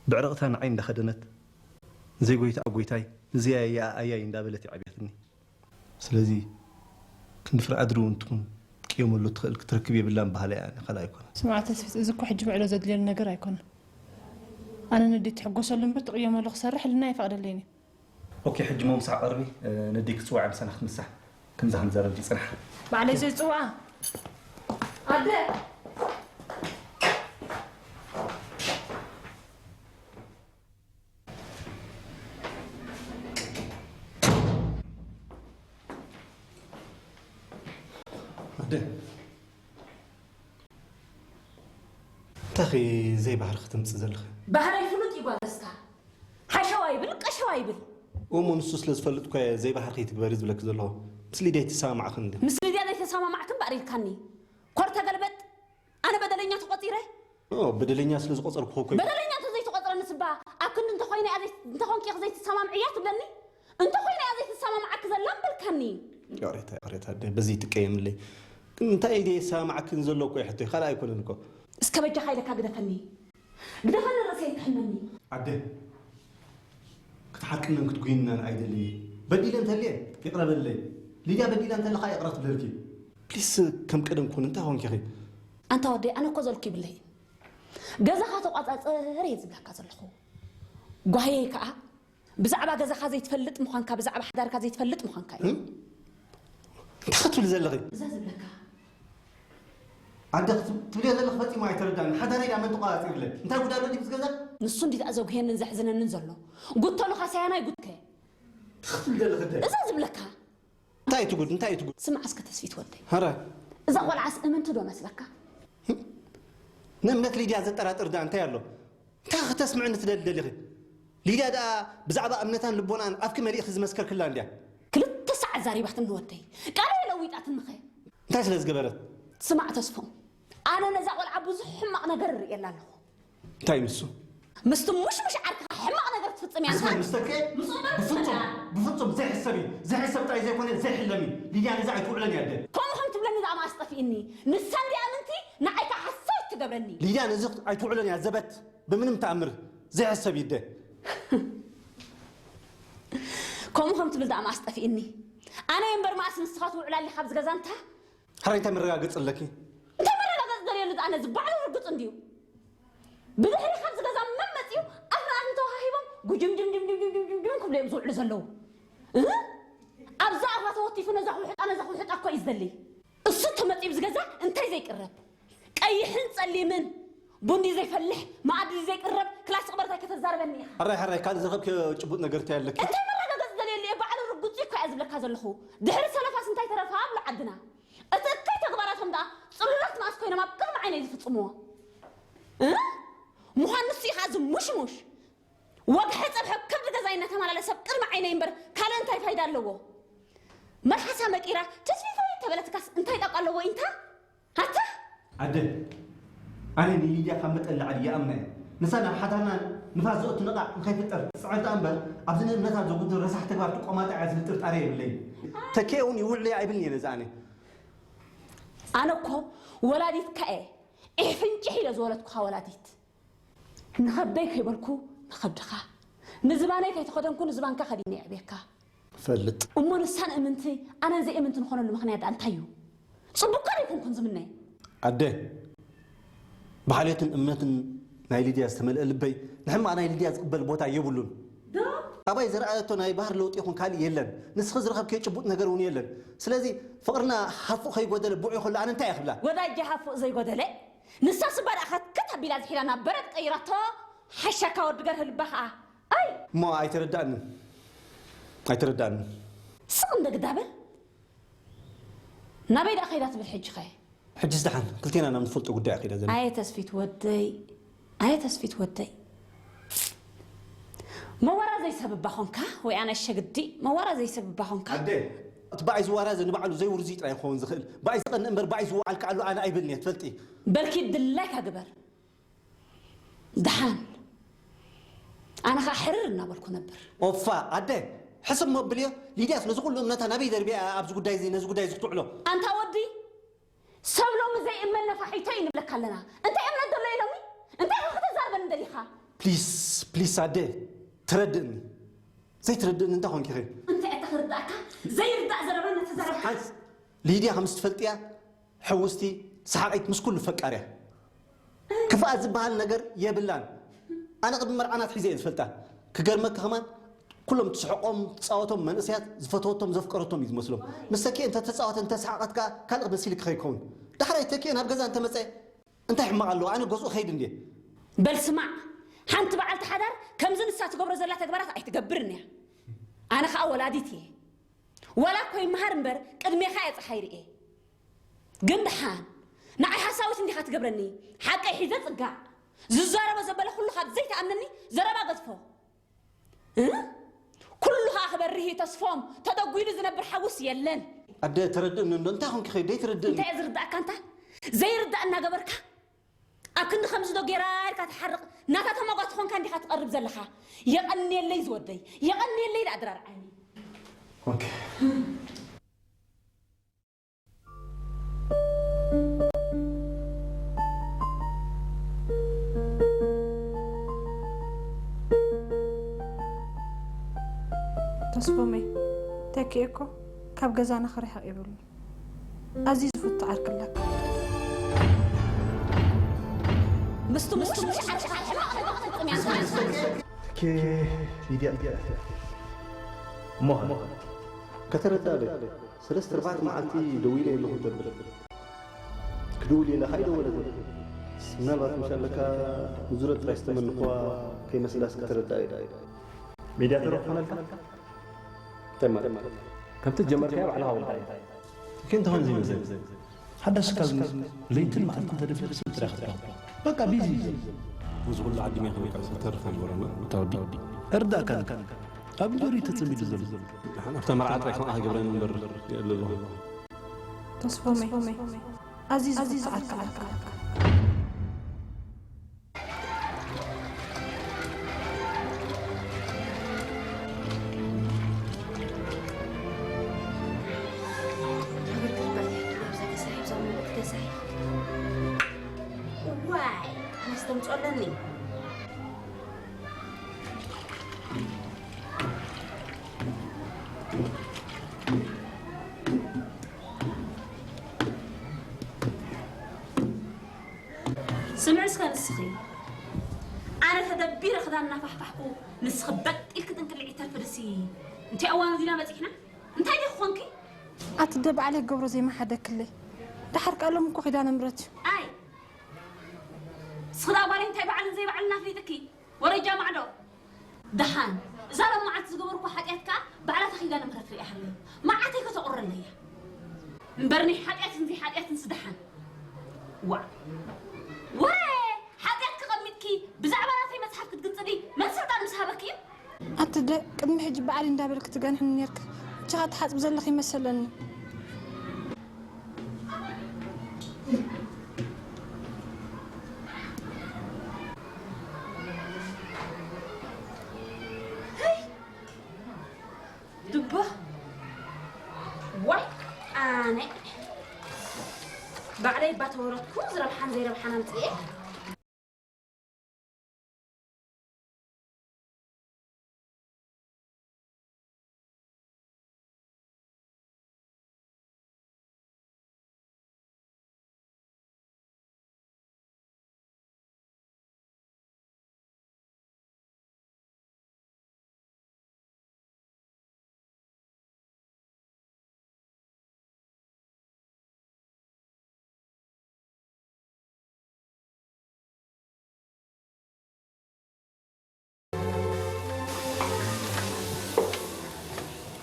ብዕረቕታ ንዓይ እንዳኸደነት፣ "ዘይጎይታ ጎይታይ፣ ንዘያይ ኣያይ" እንዳበለት የዕብየትኒ። ስለዚ ክንዲ ፍርኣድሪ እውን ትኹን ክትቅየመሉ ትኽእል ክትረክብ የብላን በሃላይ እየ፣ ካልእ ኣይኮነን። ስማዕ ተስፊት፣ እዚ እኮ ሕጂ ምዕዶ ዘድልየኒ ነገር ኣይኮነን። ኣነ ንዴት ትሕጎሰሉ እምበር ትቕየመሉ ክሰርሕ ህልና ኣይፈቕደለይን እዩ። ኦኬ፣ ሕጂ እሞ ምሳሕ ቀርቢ፣ እ፣ ንዴ ክትጽውዓ ምሳና ክትምሳሕ። ከምዛ ከም ዘረብ ይጽንሓ። ባዕለይ ዘይጽውዓ። ኣደ! ኣደ! እንታይ ኺ ዘይባህሪ ክትምጽእ ዘለኺ? ባህረይ ፍሉጥ እዩ ጓል ደስታ። ሓሸዋ ይብል፣ ቀሸዋ ይብል። እሞ ንሱ ስለ ዝፈልጥ እኮ እየ ዘይባህርኪ ይትግበሪ ዝብለኪ ዘለኹ። ምስ ሊድያ ኣይተሰማማዕክን እንዴ? ምስ ሊድያ ዘይተሰማማዕክን ባዕሪርካኒ። ኮር ተገልበጥ፣ ኣነ በደለኛ ተቖጺረ? ኦ፣ በደለኛ ስለ ዝቖጸርኩ እኮ እዩ። በደለኛ እንተዘይተቖጽረኒ ስባ፣ ኣብ ክንዲ እንተኾይነ እያ ዘይ-፣ እንተኾንኪ ኢኺ ዘይትሰማምዕያ ትብለኒ? እንተኾይነ እያ ዘይትሰማማዓኪ ዘላ ምበልካኒ? ይቕሬታ፣ ይቕሬታ ኣደ፣ በዚ ትቀየምለይ። ግን እንታይ ኢለ የሰማማዓክን ዘሎ እኮ እዩ ሕቶይ፣ ካልእ ኣይኮነን እኮ። እስከ በጃኻ ኢለካ ግደፈኒ። ግደፈኒ ርእሰይ ይጥሕነኒ። ኣደ፣ ክትሓርቅንን ክትጉይንናን ኣይደልን እየ። በዲለ እንተልየ ይቕረ በለለይ። ሊድያ በዲላ እንተለኻ ይቕረ ክትብለልኪ። ፕሊስ ከም ቀደም ኩን፣ እንታይ ኾንኪ ኢኺ? ኣንታ ወደይ፣ ኣነ እኮ ዘልኩ ይብለይ። ገዛኻ ተቋጻጸር እየ ዝብለካ ዘለኹ። ጓህየይ ከኣ ብዛዕባ ገዛኻ ዘይትፈልጥ ምዃንካ፣ ብዛዕባ ሓዳርካ ዘይትፈልጥ ምዃንካ እዩ። እም? እንታይ ክትብሊ ዘለኺ? እዛ ዝብለካ። ኣደ፣ ክትብ-፣ ትብልዮ ዘለኺ ፈጺሙ ኣይተረዳእን። ሓዳረይ ደኣ መን ተቆጻጺርለ? እንታይ ጉድ ኣሎ ድዩ ምስ ገዛ? ንሱ እንዲ ደኣ ዘጉህየንን ዘሕዝነንን ዘሎ። ጉድ ተሉኻ ሳያናይ ጉድከ። እንታይ ክትብሊ ዘለኺ ኣደ? እዛ ዝብለካ። እንታይ እቲ ጉድ? እንታይ እቲ ጉድ? ስማዕ እስከ ተስፊት ወደይ። ኧረ። እዛ ቆልዓስ እምንቲ ዶ መስለካ? ንእምነት ሊድያ ዘጠራጥር ደኣ እንታይ ኣሎ? እንታይ ክተስምዕኒ ትደሊ ደሊኺ? ሊድያ ደኣ ብዛዕባ እምነታን ልቦናን ኣፍኪ መሊእኺ ዝመስከርክላ እንድያ። ክልተ ሰዓት ዛሪባትኒ ወደይ። ቃለይ ለዊጣትኒኸ። እንታይ ስለ ዝገበረት? ስማዕ ተስፎም፣ ኣነ ነዛ ቆልዓ ብዙሕ ሕማቕ ነገር እርእየላ ኣለኹ። እንታይ ንሱ? ምስቲ ሙሽሙሽ ዓርክኻ ሕማቕ ነገር ትፍጽም እያ እስመ ንሳ። ምስተከ ምስኡ በር ብፍጹም፣ ትፈላ። ብፍጹም ዘይሕሰብ እዩ። ዘይሕሰብ ጥራይ ዘይኮነ ዘይሕለም እዩ። ሊድያ ነዚ ኣይትውዕለን እያ ኣደ። ከምኡ ከም ትብለኒ ደኣ መኣስ ጠፊእኒ። ንሳ እንድያ ምንቲ ንዓይ ከዓ ሓሳዊት ትገብረኒ። ሊድያ ነዚ ኣይትውዕለን እያ ዘበት። ብምንም ተኣምር ዘይሕሰብ እዩ ኣደ። ከምኡ ከም ትብል ደኣ መኣስ ጠፊእኒ። ኣነ እምበር መኣስ ንስኻ ትውዕላሊ ካብዚ ገዛ እንታ? ሕራይ እንታይ መረጋገጺ ኣለኪ? እንታይ መረጋገጺ ደልየሉ ደኣ ነዚ ባዕሉ ርግጽ እንድዩ። ብድሕሪ ካብዚ ገዛ መን መጺኡ ኣፍ ንኣፍ እንተወሃሂቦም ጉጅምጅምጅምጅምጅምጅም ክብሉ እዮም ዝውዕሉ ዘለዉ። እ? ኣብዛ ኣኽላ ተወቲፉ ነዛ ክውሕጣ ነዛ ክውሕጣ እኮ እዩ ዝደሊ። እሱ ተመጺኡ ኣብዚ ገዛ እንታይ ዘይቅረብ? ቀይሕን ጸሊምን ቡንዲ ዘይፈልሕ መኣዲ ዘይቅረብ ክላስ ቅበርታይ ከተዛርበኒ ኢኻ። ሕራይ ሕራይ ካልእ ዝረኸብክዮ ጭቡጥ ነገር እንታይ ኣለኪ? እንታይ መረጋገጺ ደልየሉ እየ ባዕሉ ርጉጽ እኮ እየ ዝብለካ ዘለኹ። ድሕሪ ሰለፋስ እንታይ ተረፋ ኣብሉ ዓድና። እቲ እከይ ተግባራቶም ደኣ ጽሉላት መኣስ ኮይኖም ኣብ ቅድሚ ዓይነይ ዝፍጽምዎ። እ? ምዃን ንሱ ኢኻ እዚ ሙሽሙሽ። ወግሐ ጸብሐ ከብዲ ገዛይ እናተመላለሰ ኣብ ቅድሚ ዓይነይ እምበር ካልእ እንታይ ፋይዳ ኣለዎ? መልሓሳ መቂራ ተስፊት ወይ ተበለትካስ እንታይ ጣቋ ኣለዎ ኢንታ? ኣታ? ኣደ፣ ኣነ ንሊድያ ካብ መጠን ላዕሊ ይኣምና እየ። ንሳ ናብ ሓዳርና ንፋስ ዘእቱ ነቓዕ ንኸይፍጠር ትጽዕር ደኣ እምበር፣ ኣብዚ ንእምነታ ዘጉድል ረሳሕ ተግባር ትቆማጣ እያ ዝብል ጥርጣረ የብለይን። ተኪኤ እውን ይውዕል እየ ኣይብልን እየ ነዚ ኣነ። ኣነ እኮ ወላዲትካ እየ። ዒሕ ፍንጭሕ ኢለ ዝወለድኩኻ ወላዲት። ንኸብደይ ከይበልኩ ንኸብድኻ፣ ንዝባነይ ከይተኸደንኩ ንዝባንካ ከዲነ የዕብየካ። ፈልጥ። እሞ ንሳን እምንቲ ኣነን ዘይእምንቲ ንኾነሉ ምኽንያት ደኣ እንታይ እዩ? ጽቡቕ ከ ደይኮንኩን ዝምነ? ኣደ፣ ብሓልዮትን እምነትን ናይ ሊድያ ዝተመልአ ልበይ ንሕማቕ ናይ ሊድያ ዝቕበል ቦታ የብሉን። ዶ? ኣባይ ዝረኣየቶ ናይ ባህሪ ለውጢ ይኹን ካልእ የለን። ንስኺ ዝረኸብክዮ ጭቡጥ ነገር እውን የለን። ስለዚ ፍቕርና ሃፉ ከይጎደለ ብዑ ከሎ ኣነ እንታይ እየ ክብላ? ወዳጀ ሃፉ ዘይጎደለ? ንሳ ስባ ደኣ ከትከት ኣቢላ ዝሒላ ናብ በረድ ቀይራቶ። ሓሻካ ወዲ ገርህ ልባ ኸኣ። ኣይ! እሞ ኣይተረዳእንን። ኣይተረዳእንን። ስቕ እንደ ግዳ በል። ናበይ ደኣ ከይዳ ትብል ሕጂ ኸ? ሕጂስ ደሓን ክልቴና ናብ ንፈልጦ ጉዳይ እያ ከይዳ ዘላ። ኣየ ተስፊት ወደይ፣ ኣየ ተስፊት ወደይ። መዋራዘይ ሰብ እባ ኾንካ፣ ወይ ኣነ ሸግዲ፣ መዋራዘይ ሰብ እባ ኾንካ። ኣደ፣ እቲ ብኣይ ዝዋራዘ ንባዕሉ ዘይውርዙይ ጥራይ ክኸውን ዝኽእል። ብኣይ ዝቐንእ እምበር ብኣይ ዝወዓል ከኣሉ ኣነ ኣይብልን እየ፣ ትፈልጢ። በልኪ ድላይካ ግበር። ደሓን። ኣነ ኸኣ ሕርር እናበልኩ ነብር። ኦፋ፣ ኣደ፣ ሕስብ መብልዮ። ሊድያስ ነዚ ኩሉ እምነታ ናበይ ደርቢያ ኣብዚ ጉዳይ እዚ፣ ነዚ ጉዳይ እዚ ክትውዕሎ? ኣንታ ወዲ፣ ሰብ ሎሚ ዘይእመን ነፋሒቶ እዩ ንብለካ ኣለና። እንታይ እምነት ዘሎ እዩ ሎሚ? እንታይ ኢኻ ከተዛርበኒ ደሊኻ? ፕሊስ ፕሊስ ኣደ፣ ተረድእኒ። ዘይትረድእኒ እንታይ ኮንኪ ኸ? እንታይ እታ ክርዳእካ? ዘይርዳእ ዘረባ እናተዛረብካ። ሓንስ ሊድያ ከምስ ትፈልጥያ፣ ሕውስቲ፣ ሰሓቒት፣ ምስ ኩሉ ፈቃርያ። ክፍኣት ዝበሃል ነገር የብላን። ኣነ ቅድሚ መርዓና ኣትሒዘ እየ ዝፈልጣ። ክገርመኪ ከማን፣ ኩሎም ትስሕቆም ትፃወቶም መንእሰያት ዝፈተወቶም ዘፍቀረቶም እዩ ዝመስሎም። ምስ ተኪኤ እንተተፃወተ እንተሰሓቐት ከዓ ካልእ መሲልኪ ከይከውን። ዳሕራይ ተኪኤ ናብ ገዛ እንተመፀ እንታይ ሕማቕ ኣለዎ? ኣነ ገዝኡ ከይድ እንድየ። በል ስማዕ፣ ሓንቲ በዓልቲ ሓዳር ከምዚ ንሳ ትገብሮ ዘላ ተግባራት ኣይትገብርን እያ። ኣነ ከዓ ወላዲት እየ። ወላ እኮ ይመሃር እምበር ቅድሜኻ እየ ፀሓይ ርእየ። ግን ደሓን ንዓይ ሓሳዊት እንዲኻ ትገብረኒ። ሓቀይ ሒዘ ፅጋዕ። ዝዛረቦ ዘበለ ኩሉ ካብ ዘይትኣምነኒ ዘረባ ገድፎ። እ? ኩሉ ከዓ ክበርህ እዩ ተስፎም። ተደጒሉ ዝነብር ሓውስ የለን። ኣደ ተረድእኒ እንዶ እንታይ ኮንኪ ከይድ ዘይትረድእኒ? እንታይ እየ ዝርዳእካ እንታ? ዘይርዳእ እናገበርካ ኣብ ክንዲ ከምዚ ዶ ጌራ ኢልካ ትሓርቕ? ናታ ተመጓቲ ኮንካ እንዲኻ ትቐርብ ዘለኻ። የቐንየለይ ዝወደይ፣ የቐንየለይ ደኣ ድራር ዓይኒ። ኦኬ። ተስፎመይ፣ ተኪኤ እኮ ካብ ገዛና ክርሕቕ የብሉን። ኣዝዩ ዝፈቱ ዓርኪ ኣለካ። ምስቱ ምስቱ ምሽ ዓርኪ ሕማቕ ነገር ክትፍጽም እያ። ኦኬ ሊድያ፣ እሞ ከተረዳእ ዶ? ሰለስተ ኣርባዕተ መዓልቲ ደዊለ የለኹ ተብል። ክድውል ኢለ ከይደወለት። ምናልባት ምሻለካ ንዙረት ጥራይ ዝተመንኽዋ ከይመስላስ ከተረዳእ ኢለ። ሜድያተር ክኾነልካ? እንታይ ማለት? ከምቲ ጀመርካዮ ባዕልኻ ወልካ ኢኻ። ግን እንተኾነ ዘይመስል። ሓዳስ ካብ ለይትን መዓልትን ተደፊሩ ስልጥራ ክትረኽብ። በቃ ቢዚ እዩ ዘሎ። እዚ ኩሉ ዓዲ ሜክ በቃ ዝተርፍ ኣይገበረና። እታ ወዲ። እርዳእካ። ኣብ እንጀሪ ተጸሚዱ ዘሎ። ኣብታ መርዓ ጥራይ ከምኣ ክገብረኒ እምበር የለ ኣለኹ። ተስፎመይ፣ ኣዚዙ ክትዓካ ኣለካ። ዋይ ኣነስ ተምፅኦ ኣለኒ። ስምዒ እስከ ንስኺ፣ ኣነ ተደቢረ ክዳን እናፋሕፋሕኩ ንስኺ በጥ ኢልኪ ጥንቅልዒ ተርፊ ድሲ። እንታይ እዋን እዚና በፂሕና? እንታይ ዲኺ ኮንኪ? ኣቲ ደ ባዕለይ ክገብሮ ዘይመሓደክለይ። ደሓር ከኣሎም እኮ ኪዳነ ምሕረት እዩ። ኣይ ስኽዳ ጓለይ እንታይ በዓልን ዘይበዓልን ኣፍሊጥኪ? ወረጃ ማዕዶ። ደሓን እዛ ሎም መዓልቲ ዝገበርኩ ሓጢኣት ከኣ ባዕላ ተኺዳ ንምሕረት ርእያ ሃለይ። መዓተይ ከተቑረለያ። እምበር ናይ ሓጢኣትን ዘይሓጢኣትንስ ደሓን። ዋዕ። ወረ ሓጢኣት ክቐሚጥኪ ብዛዕባ ናተይ መጽሓፍ ክትግንጽሊ መን ስልጣን ምስ ሃበኪ እዩ? ኣቲ ደ ቅድሚ ሕጂ ባዕሊ እንዳበልክ ትገንሕኒ ኔርክ። እችኻ ትሓጽብ ዘለኽ ይመሰለኒ። ድቦ ዋይ ኣነ ባዕለይ እባ ተወረድኩ ዝረብሓን ዘይረብሓን ኣምፅኤ።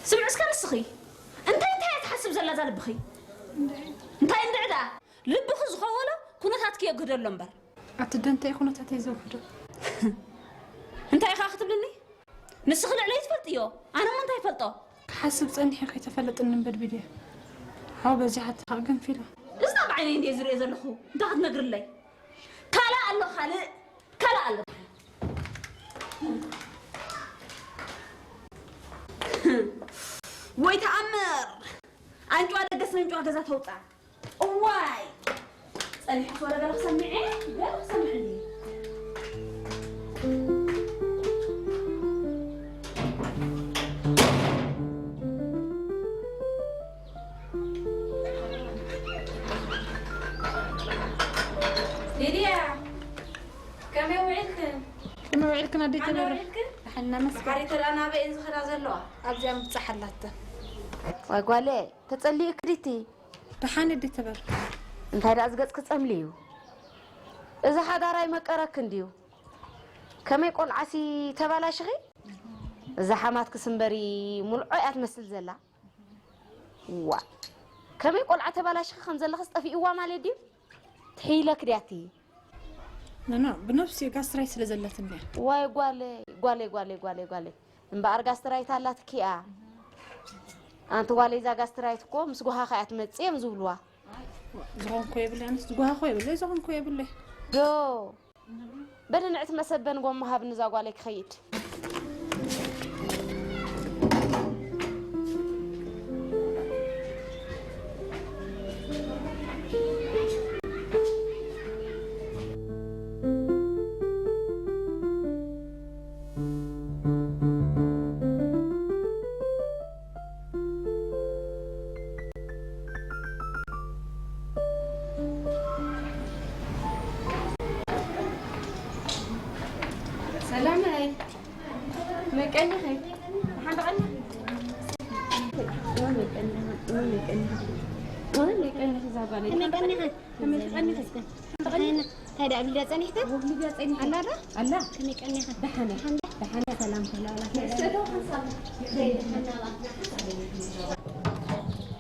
ስምዒ እስከ ንስኺ እንታይ እንታይ እያ ትሓስብ ዘላ እዛ ልብኺ? እንታይ እንድዒ ደኣ? ልብኺ ዝኸወሎ ኩነታትኪ የግህደሎ እምበር። ኣቲ ደንታይ ኩነታተይ ዘውሕዶ? እንታይ ኢኻ ክትብልኒ? ንስኺ ልዕለይ ትፈልጥዮ፣ ኣነ እሞ እንታይ ይፈልጦ? ክሓስብ ጸኒሐ ከይተፈለጥኒ እምበር ቢድያ። ሓው በዚሓ ተኻእ ገንፊላ። እዛ ብዓይነይ እንድየ ዝርእዮ ዘለኹ፣ እንታይ ክትነግርለይ? ካልእ ኣሎ ካልእ፣ ካልእ ኣሎ። ወይ ተኣምር! ኣንጭዋ ደገስ ነንጭዋ ገዛ ተውፃ። እዋይ! ጸኒሐስ ወረ ገለ ክሰምዕ እየ፣ ገለ ክሰምዕ እንድየ። ውዒልክን ኣደይ ተበረ? ውዒልክን? ደሓን እናመስገን። ብሓሪ ተደኣ ናበይ እየን ዝኸዳ ዘለዋ? ኣብዚኣ ምብጻሕ ኣላተን። ዋይ ጓለ፣ ተጸሊእኪ ዲቲ? ደሓን ኣደይ ተበረ። እንታይ ደኣ ዝገጽኪ ጸምሊ እዩ? እዚ ሓዳር ኣይመቀረክን ድዩ? ከመይ ቆልዓሲ ተባላሽኺ? እዛ ሓማትክስ እምበሪ ሙልዖ እያ ትመስል ዘላ። ዋ፣ ከመይ ቆልዓ ተባላሽኺ ከም ዘለኽስ ጠፊእዋ ማለት ድዩ? ትሕይለክ ድያ እቲ? ኖ፣ ኖ፣ ብነብሲ ጋስትራይት ስለ ዘለትኒ እያ። ዋይ ጓለይ፣ ጓለይ፣ ጓለይ፣ ጓለይ፣ ጓለይ። እምበኣር ጋስትራይት ኣላትኪ እያ። ኣንቲ ጓለይ፣ እዛ ጋስትራይት እኮ ምስ ጓሃኻ እያ ትመጽእ እዮም ዝብልዋ። ዝኾንኮ የብለይ፣ ኣነስ ዝጓሃኾ የብለይ፣ ዝኾንኮ የብለይ። ዶ፣ በደንዕቲ መሰበን ጎማ ሃብኒ እዛ ጓለይ ክኸይድ። ሰላመይ፣ መቀኒኸይ፣ ደሓን ደቐኒ? ወይ መቀኒ፣ ወይ መቀኒ፣ ወይ መቀኒ፣ እዛ ጓለይ። መቀኒኸ? ከመይ ትቐኒኺ? እንታይ ደኣ፣ ኣብ ሊድያ ጸኒሕካ? ኣብ ሊድያ ጸኒሐ። ኣላ ዶ? ኣላ። ከመይ ቀኒኻ? ደሓን እየ። ደሓን እየ። ደሓን እየ። ሰላም ተላላ።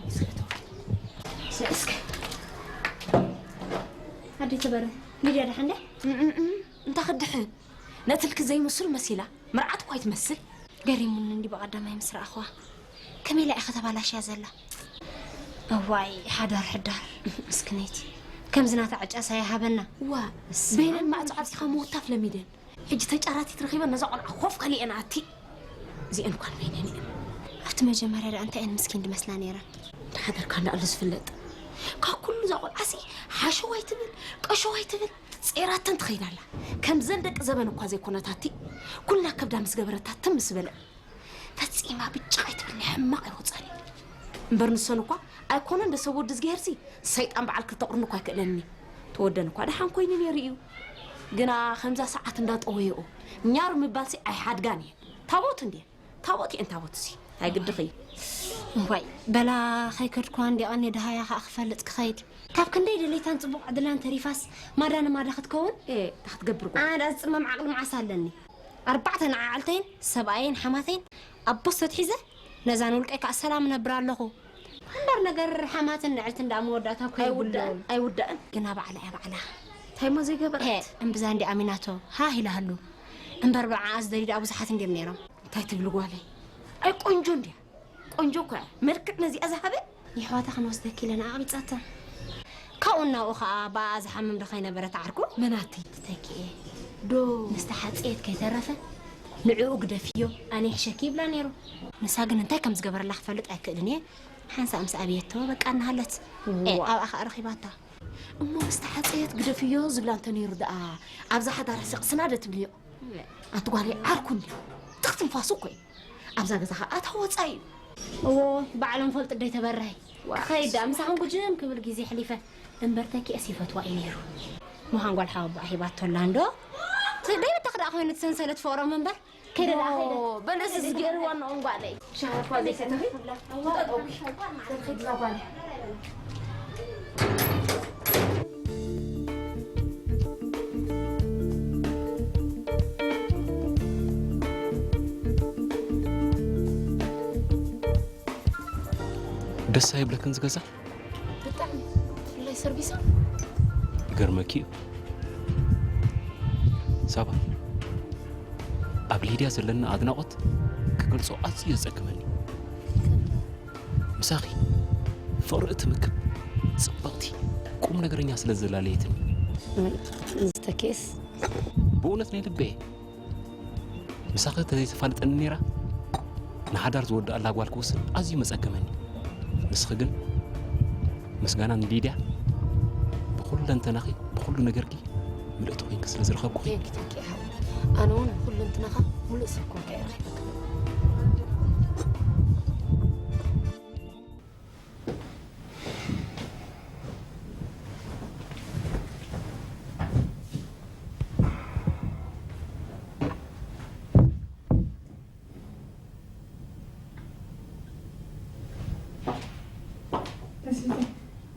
እስከ፣ እስከ። ኣደይ ተበረ፣ ሊድያ ደሓን ድያ? እም፣ እም፣ እም። እንታይ ክድሕን? ነትልኪ ዘይምስሉ መሲላ። መርዓት እኳ ኣይትመስል። ገሪሙኒ እንዲ ብቐዳማይ ምስ ረኣኽዋ። ከመይ ኢላ ኢኻ ተባላሽያ ዘላ? እዋይ፣ ሓዳር ሕዳር። ምስክነይቲ። ከምዚ ናታ ዕጫስ ኣይሃበና። ዋ፣ በይነን ማዕጾ ዓጺኻ ምውታፍ ለሚደን። ሕጂ ተጫራቲት ረኺበን ነዛ ቆልዓ ኮፍ ከሊአን ኣቲ። እዚአን እኳ ንበይነን እየን። ኣብቲ መጀመርያ ደኣ እንታይ እየን ምስኪን ድመስላ ነይረን? እንዳ ሓደርካ እንዳኣሉ ዝፍለጥ። ካብ ኩሉ እዛ ቆልዓሲ ሓሸዋይ ትብል፣ ቀሸዋይ ትብል፣ ጼራተን ትኸይድ ኣላ። ከምዘን ደቂ ዘበን እኳ ዘይኮነት ኣቲ። ኩልና ከብዳ ምስ ገበረታ ትም ምስ በለ። ፈጺማ ብጭቕ ኣይትብል፣ ናይ ሕማቕ ኣይወጻን እዩ። እምበር ንሰን እኳ ኣይኮነን ዶ ሰብ ወዲ ዝገርሲ፣ ሰይጣን በዓል ክልተ ቁርኒ እኳ ኣይክእለኒ። ተወደን እኳ ደሓን ኮይኑ ነይሩ እዩ። ግና ከምዛ ሰዓት እንዳጠወየኦ ኛር ምባልሲ ኣይሓድጋን እየን። ታቦት እንድየ፣ ታቦት እየን ታቦትሲ። ኣይግድኺ። እዋይ፣ በላ ከይከድኳ እንዲ ቀኒ ደሃያ ከኣ ክፈልጥ ክኸይድ። ካብ ክንደይ ደሌታን ጽቡቕ ዕድላን ተሪፋስ ማዳ ንማዳ ክትከውን? ኤ፣ እንታይ ክትገብር ጓል? ኣነ ደኣ ዝጽመም ዓቕሊ መዓስ ኣለኒ? ኣርባዕተ ንዓዓልተይን ሰብኣየይን ሓማተይን ኣብ ቦስ ተትሒዘ፣ ነዛን ውልቀይ ከኣ ሰላም እነብር ኣለኹ። እምበር ነገር ሓማትን ንዕልትን ደኣ መወዳእታ እኮ ኣይውዳእን፣ የብሉን። ኣይውዳእን። ግና ባዕላ እያ ባዕላ። እንታይ እሞ ዘይገበረት? ሄ፣ እምብዛ እንዲ ኣሚናቶ፣ ሃህ ኢላ ሃሉ። እምበር ብዓኣ ዝደልዩ ደኣ ብዙሓት እንድዮም ነይሮም። እንታይ ትብሊ ጓለይ? ኣይ ቆንጆ እንድያ። ቆንጆ እኮ እያ። መልክዕ ነዚኣ ዝሃበ? የሕዋታ ክንወስደኪ ኢለን ኣቕቢጻታ። ካብኡ እናብኡ ኸኣ ብኣኣ ዝሓምም ዶ ከይነበረ እቲ ዓርኩ? መናቲ? ትተኪኤ። ዶ? ምስ ተሓጽየት ከይተረፈ ንዕኡ ግደፍዮ፣ ኣነ ይሕሸኪ ይብላ ነይሩ። ንሳ ግን እንታይ ከም ዝገበረላ ክፈልጥ ኣይክእልን እየ። ሓንሳእ ምስ ኣብየቶ በቃ እናሃለት። ዋ። ኤ፣ ኣብኣ ኸኣ ረኺባታ። እሞ ምስ ተሓጽየት ግደፍዮ ዝብላ እንተ ነይሩ ደኣ ኣብዛ ሓዳር ሕሰቕ ስናደ ትብልዮ? ኣንቲ ጓለይ ዓርኩ እንድዩ። ትኽ ትንፋሱ እኮ እዩ። ኣብዛ ገዛ ኸኣ ኣታ ወጻኢ እዩ። እዎ፣ ባዕሎም ፈልጡ ደይ ተበራይ። ዋ። ክኸይድ ደኣ ምሳኹም ጉጅም ክብል ግዜ ሕሊፈ። እምበር ተኪኤስ ይፈትዋ እዩ ነይሩ። ምዃን ጓል ሓወቦኣ ሂባቶ ኣላ እንዶ። ት-፣ ደይ ብታኽ ደኣ ኮይኑ እቲ ሰንሰለት ፍቕሮም እምበር። ከይደ ደኣ፣ ከይደ። ኦ፣ በለስ ዝገይርዋ ንኦም ጓለይ። ሻሃ እኳ ዘይሰተኺ። ጠጠው። ከይድ እዛ ጓለይ። ደስ ኣይብለክን ዝገዛ? ብጣዕሚ። ብፍላይ ሰርቪሳ። ይገርመኪ እዩ። ሳባ፣ ኣብ ሊድያ ዘለና ኣድናቖት ክገልጾ ኣዝዩ ዘጸግመኒ። ምሳኺ ፍቕሪ እትምክብ ጽብቕቲ ቁም ነገረኛ ስለ ዘላለየትኒ። ዝተኬስ ብእውነት ናይ ልበየ ምሳኺ ተዘይተፋልጠኒ ነይራ ንሓዳር ዝወድኣላ ጓል ክውስን ኣዝዩ መጸገመኒ። ንስኺ ግን ምስጋና ንሊድያ ብኹለንተናኺ ብኹሉ ነገርኪ ምልእቲ ኮይንኪ ስለ ዝረኸብኩኺ። Thank you, thank you ሓወይ። ኣነ እውን ብኹለንትናኻ ምሉእ ሰብ ኮንካ እየ ረኺበካ።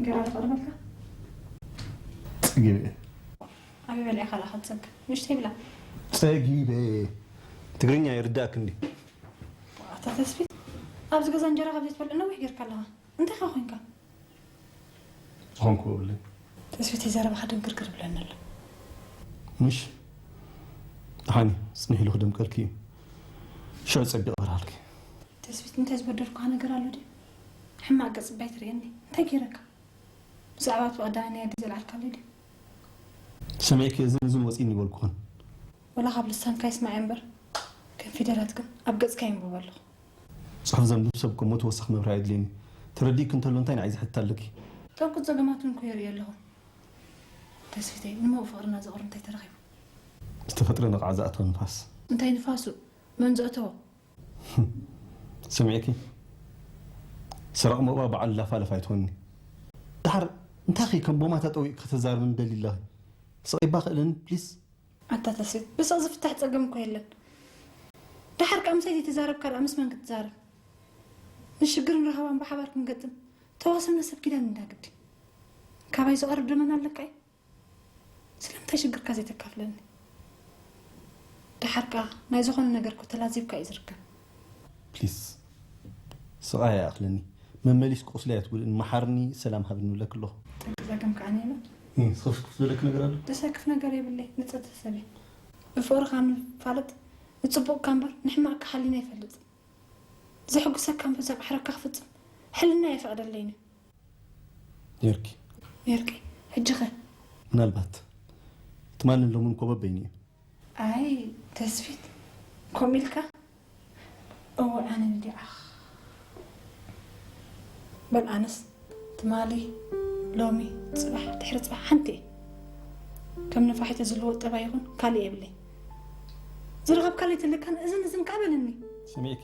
ገራ ዝቐርበልካ ጸጊበ እየ። ኣበይ በሊዕካ ደኣ ክትጸግብ? ንእሽተይ ብላ። ጸጊበ እየ። ትግርኛ ይርዳእክ እንዲ? ኣታ ተስፊት፣ ኣብዚ ገዛ እንጀራ ካብ ዘይትበልዕ ነዊሕ ጌርካ ኣለኻ። እንታይ ኻ ኮንካ? ዝኾንኩ እብለይ። ተስፊት፣ ዘረባኻ ድንግርግር ብለኒ ኣሎ። ምሽ? ደሓን እዩ። ጽንሕ ኢሉ ክደምቀልኪ እዩ። ሽዑ ጸቢቕ በርሃልኪ። ተስፊት፣ እንታይ ዝበደልኩኻ ነገር ኣሎ ድዩ? ሕማቕ ገጽ ባይ ትርእየኒ። እንታይ ጌረካ? ብዛዕባ እቲ ቀዳማይ ናይ ኣደይ ዘልዓልካለይ ድዩ? ሰሚዕኪ እዝን እዝን ወጺእኒ ይበልኩኽን። ወላ ካብ ልሳንካ ይስማዕ እምበር፣ ከም ፊደላት ግን ኣብ ገጽካ የንብቦ ኣለኹ። ጽሑፍ ዘንብብ ሰብ እኮ እሞ ተወሳኺ መብርሂ ኣየድልየኒ። ተረዲእኪ እንተሎ እንታይ ንዓይ ዝሕትት ኣለኪ? ጠንቁን ጸገማቱን እኮ የርእዮ ኣለኹ። ተስፊተይ፣ ንመኡ ፍቕርና ዘቕርብ እንታይ ተረኺቡ? ዝተፈጥረ ነቓዕ ዝኣተወ ንፋስ። እንታይ ንፋሱ? መን ዘእተዎ? ሰሚዕኪ? ሰረቕ መእዋ በዓል ላፋለፍ ኣይትኾኒ። ድሓር እንታኺ ከም ቦማታ ጠዊቕ ከተዛርብን ደሊ ኣለኺ? ስቕ ይባ ክእለኒ ፕሊስ? ኣታ ተስፊት፣ ብስቕ ዝፍታሕ ጸገም እኮ የለን። ደሓር ከኣ ምሳይ ዘይተዛረብካ ደኣ ምስ መን ክትዛረብ? ንሽግርን ረሃባን ብሓባር ክንገጥም ተዋስብና ሰብ ኪዳን እንዳ ግዲ። ካባይ ዝቐርብ ደመና ኣለካ እዩ? ስለምንታይ ሽግርካ ዘይተካፍለኒ? ደሓር ከኣ ናይ ዝኾነ ነገር እኮ ተላዚብካ እዩ ዝርከብ። ፕሊስ ስቓይ ኣይኣኽለኒ። መመሊስ ቁስለይ ኣይትጉድእን። መሓርኒ፣ ሰላም ሃብኒ እብለኪ ኣለኹ። ጠንቂ ጸገም ከኣ ነይኑ። እ፣ ስኽፍክፍ ዝበለኪ ነገር ኣሎ? ዘሰክፍ ነገር የብለይ። ንጽህቲ ሰብ እየ። ብፍቕርኻ ንፋለጥ ንጽቡቕካ እምበር ንሕማቕካ ሓሊና ኣይፈልጥን። ዘሕጉሰካ እምበር ዘምሓረካ ክፍጽም ሕልና የፈቕደለይን እዩ። ኔርኪ። ኔርኪ። ሕጂ ኸ? ምናልባት ትማልን ሎምን እኮ በበይኑ እዩ። ኣይ ተስፊት፣ ከምኡ ኢልካ? እወ ኣነ ንዲዓኽ። በል ኣነስ ትማሊ፣ ሎሚ፣ ጽባሕ፣ ድሕሪ ጽባሕ ሓንቲ እየ። ከም ነፋሒቶ ዝልወጥ ጠባይ ይኹን ካልእ የብለይ። ዝረኸብካለይ ተለካን እዝን እዝን ከኣ በለኒ። ሰሚዕኪ?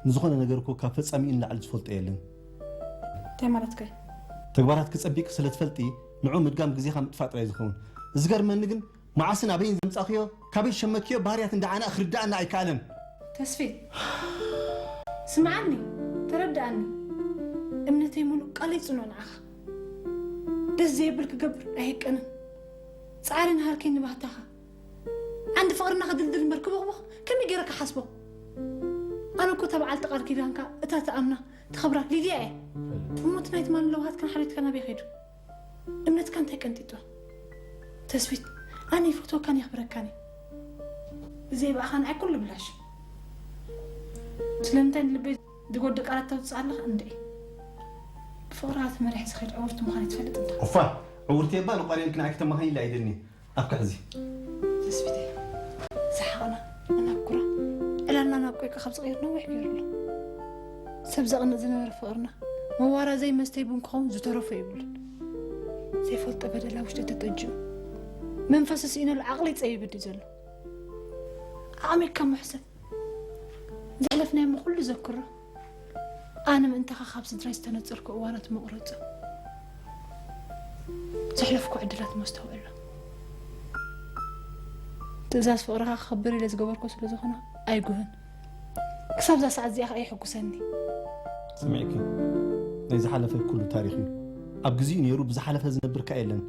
ንዝኾነ ነገር እኮ ካብ ፈጻሚኡ ንላዕሊ ዝፈልጦ የለን። እንታይ ማለትካ እዩ? ተግባራትኪ ጸቢቕኪ ስለ ትፈልጢ ንዑ ምድጋም ግዜኻ ምጥፋእ ጥራይ ዝኸውን። ዝገርመኒ ግን መዓስን ኣበይን ዘምጻእክዮ፣ ካበይ ዝሸመክዮ ባህርያት እንዳ ዓና ክርድኣና ኣይከኣለን። ተስፊት፣ ስምዓኒ፣ ተረድኣኒ። እምነተይ ሙሉእ፣ ቃለይ ጽኑዕ ንዓኻ። ደስ ዘየብል ክገብር ኣይህቀንን። ጻዕሪ ንሃርከይ ንባህታኻ። ዓንዲ ፍቕርና ክድልድል እምበር ክቦኽቦኽ ከመይ ገይረ ክሓስቦ? ኣነ እኮ እታ በዓልቲ ቃል ኪዳንካ፣ እታ ትኣምና፣ ተኸብራ ሊድያ እየ። እሞ እቲ ናይ ትማሊ ለውሃትካን ሓልዮትካን ኣበይ ከይዱ? እምነትካ እንታይ ቀንጢጡ? ተስፊት፣ ኣነ ይፈትወካን የኽብረካን እየ። ብዘይ ብኣኻ ንዓይ ኩሉ ብላሽ። ስለምንታይ ንልበይ ዝጎድእ ቃላት ተውፅእ ኣለኻ እንድዒ? ብፍቕርኻ ተመሪሐ ዝኸይድ ዕውርቲ ምዃነይ ትፈልጥ እንዳ። ኦፋ፣ ዕውርቲ እባ ንቋርዮን ክንዓይ ክተማኸኒ ኢለ ኣይደኒ። ኣብ ክሕዚ። ተስፊተይ፣ ሰሓቕና፣ ኣናኩራ፣ ዕላልና ናብ ቆይቃ ካብ ዝቕይር ነዊሕ ገይሩ ኣሎ። ሰብ ዘቕንእ ዝነበረ ፍቕርና፣ መዋራ ዘይመስተይ ቡን ክኸውን ዝተረፎ የብሉን። ዘይፈልጦ በደል ኣብ ውሽጠይ ተጠጅኡ፣ መንፈሱ ስኢነሉ ዓቕለይ ጸቢቡ ድዩ ዘሎ? ዓቕሚ እካ መሕሰብ፣ ዘሕለፍናዮ እሞ ኩሉ ዘክሮ። ኣነ ምእንታኻ ካብ ስድራይ ዝተነጸልኩ እዋናት መቑረጹ። ዘሕለፍኩ ዕድላት መስተውዕሎ። ትእዛዝ ፍቕርኻ ክኽብር ኢለ ዝገበርኩ ስለ ዝኾነ ኣይጉህን። ክሳብ እዛ ሰዓት እዚኣ ኸኣ የሐጉሰኒ። ስምዕኪ፣ ናይ ዝሓለፈ ኩሉ ታሪኽ እዩ። ኣብ ግዜኡ ነይሩ ብዝሓለፈ ዝነብር ከኣ የለን።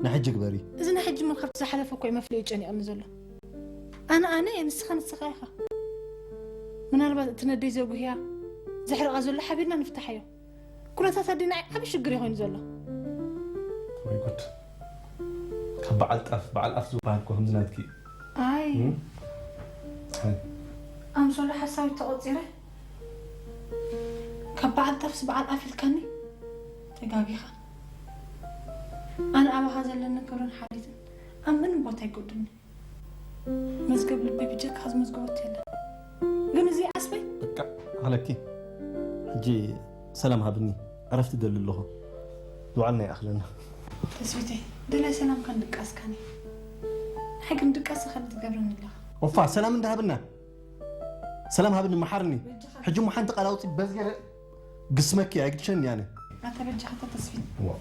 ንሕጂ ግበሪ። እዚ ናይ ሕጂ እሞ ካብቲ ዝሓለፈ እኮ እዩ መፍለዩ ጨኒቕኒ ዘሎ። ኣነ ኣነ እየ፣ ንስኻ ንስኻ ኢኻ። ምናልባት እቲ ነደይ ዘጉህያ ዘሕርቓ ዘሎ ሓቢርና ንፍታሓዮ። ኩነታት ኣዴና ዓቢ ሽግር እዩ ኮይኑ ዘሎ። ወይ ጉድ። ካብ በዓል ጣፍ በዓል ኣፍ ዝበሃል እኮ ከምዚ ናትኪ እዩ። ኣይ እም? ኣይ። ኣምሶላ ሓሳዊት ተቖጺረ ካብ በዓል ጣፍስ በዓል ኣፍ ኢልካኒ። ተጋጊኻ። ኣነ ኣባኻ ዘለኒ ክብርን ሓልዮትን ኣብ ምንም ቦታ ኣይጎድልኒ። መዝገብ ልበይ ብጀካኻ ዝመዝገቦ የለን። ግን እዚ ኣስበይ በቃ ኣለኪ። ሕጂ ሰላም ሃብኒ። ዕረፍቲ ደሊ ኣለኹ። ዝወዓልና ይኣኽለና። ተስፊተይ፣ ደላይ ሰላምካን ድቃስካን እየ። ንዓይ ግን ድቃስ ዝኸልእ ትገብረኒ ኣለኻ። ኦፋ ሰላም እንዳሃብና። ሰላም ሃብኒ፣ መሓርኒ። ሕጂ እሞ ሓንቲ ቃል ኣውፂ በዝገረ ግስመኪ ኣይግድሸኒ ኣነ። ኣታ በጃኻ እታ ተስፊት። ዋ።